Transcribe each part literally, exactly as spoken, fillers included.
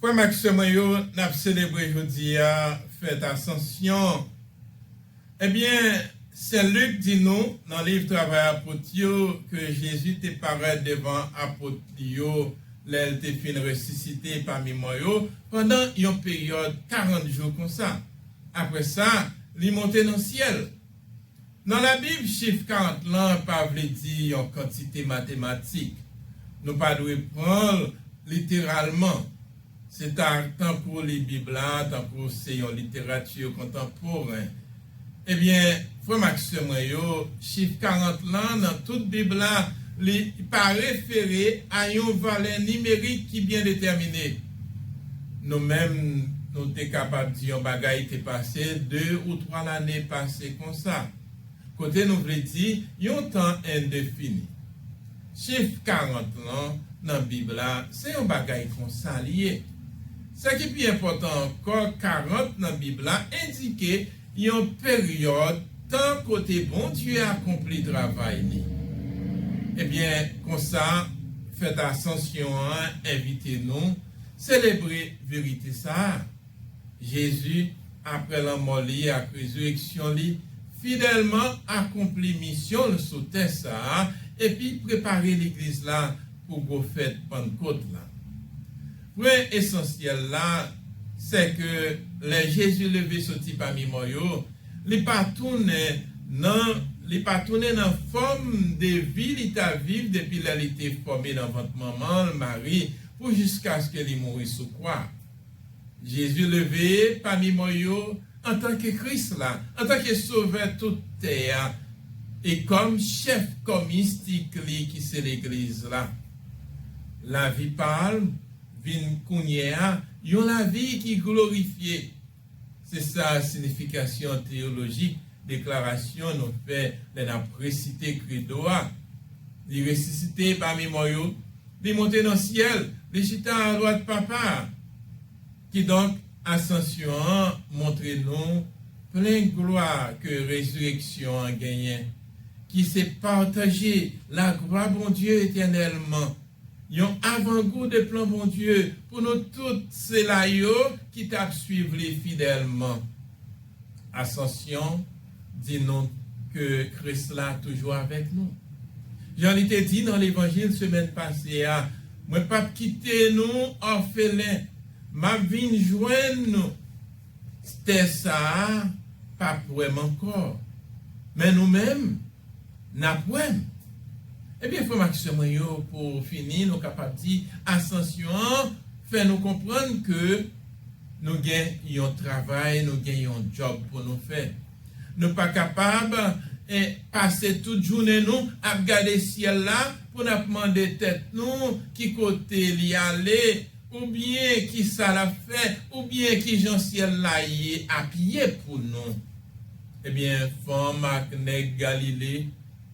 Frè m ak sè mwen yo, n ap selebre jodi a fèt Asansyon. Ebyen, Sen Lik di nou nan liv Travay Apot yo ke Jezi te parèt devan apot li yo lè l te fin resisite pami mò yo pandan yon peryòd karant jou konsa. Apre sa, li monte nan syèl. Nan Labib, chif karant lan pa vle di yon kantite matematik. Nou pa dwe pran l literalman. Se ta tankou li Bib la, tankou se yon literati kontanporen. Ebyen, frè m ak sè mwen yo, chif karant lan nan tout Bib la, li pa refere a yon valè nimerik ki byen detèmine. Nou menm, nou te kapab di yon bagay te pase de ou twa lane pase konsa, kote nou vle di yon tan endefini. Chif karant lan nan Bib la, se yon bagay konsa li ye. Sa ki pi enpòtan ankò, karant nan Bib la endike yon peryòd tan kote Bondye akonpli travay li. Ebyen, konsa, fèt Asansyon an envite nou selebre verite sa a. Jezi, apre lanmò li ak rezireksyon li, fidèlman akonpli misyon l sou tè sa a epi prepare legliz la pou gwo fèt Pannkot la. Pwen esansyèl la, se ke lè Jezi leve soti pami mò yo, li pa tounen nan, li pa tounen nan fòm de vi li ta viv depi lè li te fòme nan vant manman l, Mari, pou jiskaske li mouri sou kwa. Jezi leve pami mò yo antanke Kris la, antanke Sovè tout tè a, e kòm chèf kò mistik li ki se legliz la. Lavi pa l vin kounye a yon lavi ki glorifye. Se sa siyifikasyon teyolojik deklarasyon nou fè lè n ap resite kredo a. Li resisite pami mò yo, li monte nan syèl, li chita adwat Papa a. Kidonk, Asansyon an montre nou plen glwa ke rezireksyon an genyen, ki se pataje laglwa Bondye etènèlman, yon avangou de plan Bondye pou nou tout sila yo ki t ap swiv li fidèlman. Asansyon di nou ke Kris la toujou avèk nou. Jan li te di nan levanjil semèn pase a, mwen p ap kite nou òfelen, m ap vin jwenn nou. Tè sa a p ap wè m ankò, men nou menm, n ap wè m. Ebyen, frè m ak sè mwen yo, pou fini, nou kapab di Asansyon an fè nou konprann ke nou gen yon travay, nou gen yon djòb pou nou fè. Nou pa kapab eh, pase tout jounen nou ap gade syèl la pou n ap mande tèt nou ki kote li ale, oubyen ki sa l ap fè, oubyen ki jan syèl la ye ap ye pou nou. Ebyen, fanm ak nèg Galile,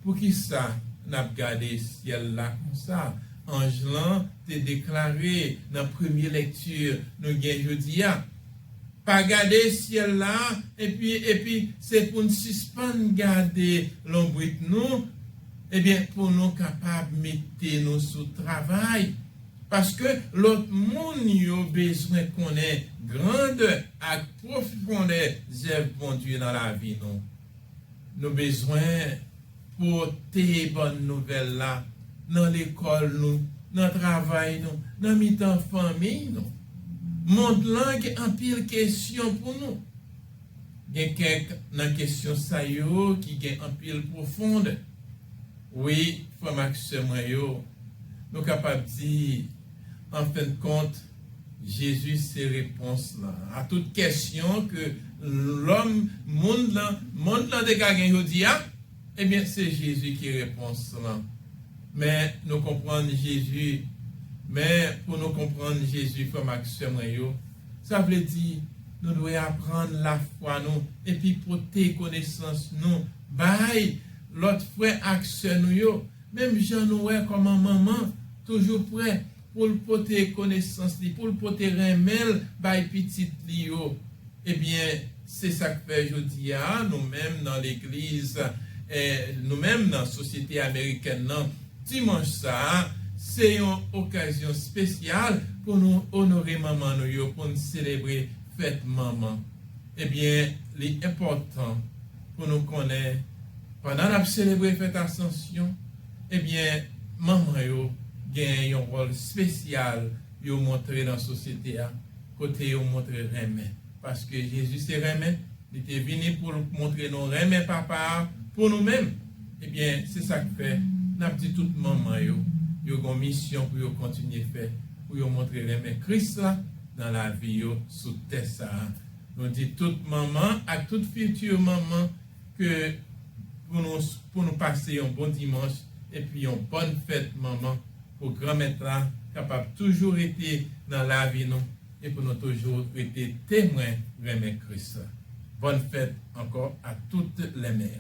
poukisa n ap gade syèl la konsa? Anj lan te deklare nan premye lekti nou gen jodi a. Pa gade syèl la, epi, epi se pou n sispann gade lonbrit nou, ebyen, pou nou kapab mete nou sou travay. Paske lòt moun yo bezwen konnen grandè ak pwofondè zèv Bondye nan lavi nou. Nou bezwen pote bòn nouvèl la nan lekòl nou, nan travay nou, nan mitan fanmi nou. Mond lan gen anpil kesyon pou nou. Gen kèk nan kesyon sa yo ki gen anpil pwofondè. Wi, frè m ak sè mwen yo, nou kapab di, anfendkont, Jezi se repons lan a tout kesyon ke lòm, mond lan, mond lan te ka gen jodi a. Ebyen, se Jezi ki repons lan. Men nou konprann Jezi, men pou nou konprann Jezi, frè m ak sè mwen yo, sa vle di nou dwe aprann lafwa nou epi pote konesans nou bay lòt frè ak sè nou yo, menm jan nou wè kòman manman toujou prè pou l pote konesans li, pou l pote renmen l bay pitit li yo. Ebyen, se sa k fè jodi a, nou menm nan legliz, eh, nou menm nan sosyete amerikèn nan, dimanch sa a, se yon okazyon espesyal pou nou onore manman nou yo, pou n selebre fèt manman, ebyen, li enpòtan pou nou konnen, pandan n ap selebre fèt Asansyon, ebyen, manman yo genyen yon wòl espesyal yo montre nan sosyete a, kote yo montre renmen. Paske Jezi se renmen, li te vini pou l montre nou renmen Papa a pou nou menm. Ebyen, se sa k fè n ap di tout manman yo, yo gen yon misyon pou yo kontinye fè, pou yo montre renmen Kris la nan lavi yo sou tè sa a. Nou di tout manman ak tout fiti manman ke pou nou, pou nou pase yon bon dimanch epi yon bòn fèt manman, pou Granmèt la kapab toujou rete nan lavi nou e pou nou toujou rete temwen renmen Kris la. Bòn fèt ankò a tout lè mè.